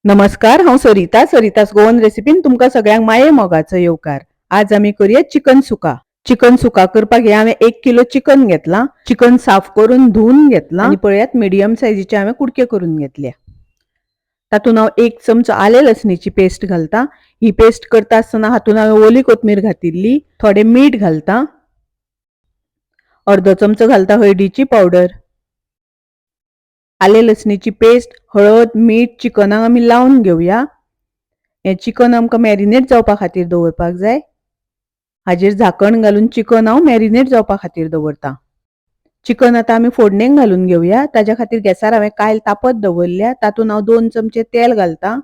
नमस्कार, हांव सरिता. सरितास गोवन रेसिपीन तुमकां सगळ्यांक माये मोगाचो येवकार. आज आमी करूया चिकन सुका. चिकन सुका करपाक हे हांवें 1 किलो चिकन घेतलां. चिकन साफ करून धुवन घेतलां आनी पळयात, मिडियम सायजीचे हांवें कुडके करून घेतल्या. तातूंत हांव 1 चमचो आलें लसणीची पेस्ट घालता. ही पेस्ट करता आसतना हातूंत हांवें ओली कोथमीर घातिल्ली. थोडें मीठ घालता. अर्दो चमचो घालता हळदीची पावडर. आलें लसणीची पेस्ट, हळद, मीठ चिकनाक आमी लावन घेवया. हें चिकन आमकां मॅरिनेट जावपा खातीर दवरपाक जाय. हाजेर झाकण घालून चिकन हांव मॅरिनेट जावपा खातीर दवरता. चिकन आतां आमी फोडणेक घालून घेवया. ताज्या खातीर गॅसार हांवें कायल तापत दवरल्या. तातूंत हांव 2 चमचे तेल घालता.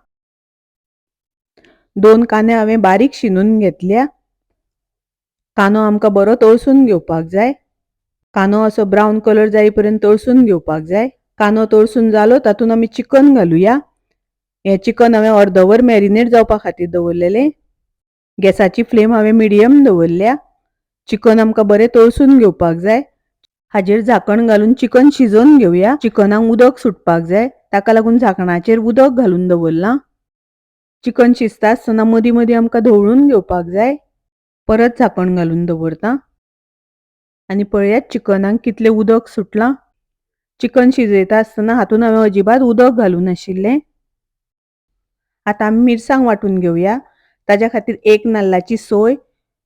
2 कांदे हांवें बारीक शिनून घेतल्या. कांदो आमकां बरो तळसून घेवपाक जाय. कांदो असो ब्रावन कलर जाय पर्यंत तळसून घेवपाक जाय. कांदो तळसून जालो, तातूंत आमी चिकन घालुया. हें चिकन हांवें अर्दवर मॅरिनेट जावपा खातीर दवरलेलें. गॅसाची फ्लेम हांवें मिडियम दवरल्या. चिकन आमकां बरें तळसून घेवपाक जाय. हाजेर झाकण घालून चिकन शिजोवन घेवया. चिकनाक उदक सुटपाक जाय, ताका लागून झाकणाचेर उदक घालून दवरलां. चिकन शिजता आसतना मदीं मदीं आमकां धवळून घेवपाक जाय. परत झाकण घालून दवरता आनी पळयात, चिकनाक कितलें उदक सुटलां. चिकन शिजयता आसतना हातूंत हांवें अजिबात उदक घालूं नाशिल्लें. आतां आमी मिरसांग वांटून घेवया. ताज्या खातीर 1 नाल्लाची सोय,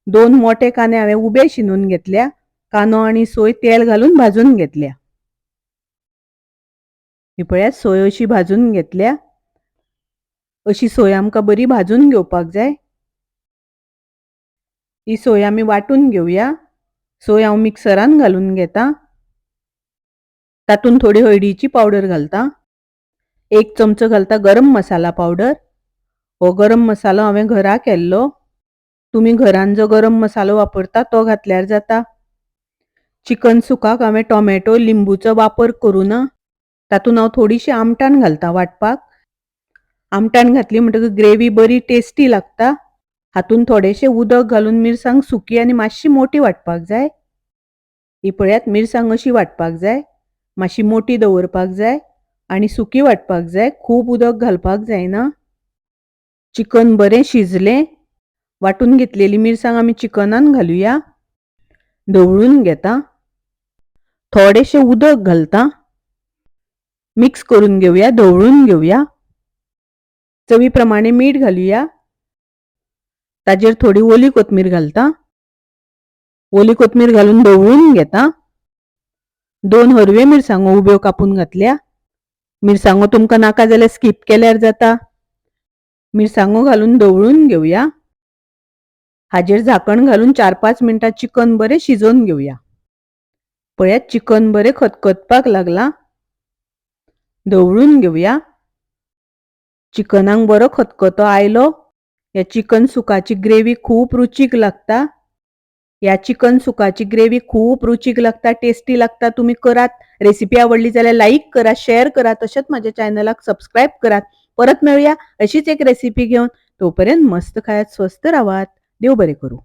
2 मोठे कांदे हांवें उबे शिनून घेतल्या. कांदो आनी सोय तेल घालून भाजून घेतल्या. ही पळयात, सोय अशी भाजून घेतल्या. अशी सोय आमकां बरी भाजून घेवपाक जाय. ही सोय आमी वांटून घेवया. सोय हांव मिक्सरान घालून घेता. तातूंत थोडी हळदीची पावडर घालता. 1 चमचो घालता गरम मसाला पावडर. हो गरम मसालो हांवें घरा केल्लो. तुमी घरान जो गरम मसालो वापरता तो घातल्यार जाता. चिकन सुकाक हांवें टोमॅटो, लिंबूचो वापर करूं ना. तातूंत हांव थोडीशी आमटाण घालता वांटपाक. आमटाण घातली म्हणटकच ग्रेवी बरी टेस्टी लागता. हातूंत थोडेशें उदक घालून मिरसांग सुकी आनी मातशी मोटी वांटपाक जाय. ही पळयात, मिरसांग अशी वांटपाक जाय. मातशी मोटी दवरपाक जाय आनी सुकी वांटपाक जाय. खूब उदक घालपाक जायना. चिकन बरें शिजलें. वांटून घेतलेली मिरसांग आमी चिकनान घालुया. धवळून घेता. थोडेशें उदक घालता. मिक्स करून घेवया, धवळून घेवया. चवी प्रमाणे मीठ घालुया. ताजेर थोडी ओली कोथमीर घालता. ओली कोथमीर घालून धवळून घेता. 2 हरव्यो मिरसांगो उब्यो कापून घातल्या. मिरसांगो तुमकां नाका जाल्यार स्कीप केल्यार जाता. मिरसांगो घालून धवळून घेवया. हाजेर झाकण घालून 4-5 मिनटां चिकन बरें शिजोवन घेवया. पळयात, चिकन बरें खतखतपाक लागलां. धवळून घेवया. चिकनाक बरो खतखतो आयलो. ह्या चिकन सुकाची ग्रेवी खूब रुचीक लागता. ह्या चिकन सुकाची ग्रेवी खूब रुचीक लागता, टेस्टी लागता. तुमी करात. रेसिपी आवडली जाल्यार लायक करात, शेअर करात, तशेंच माझ्या चॅनलाक सबस्क्रायब करात. परत मेळुया अशीच एक रेसिपी घेवन. तोपर्यंत मस्त खायात, स्वस्थ रावात. देव बरें करूं.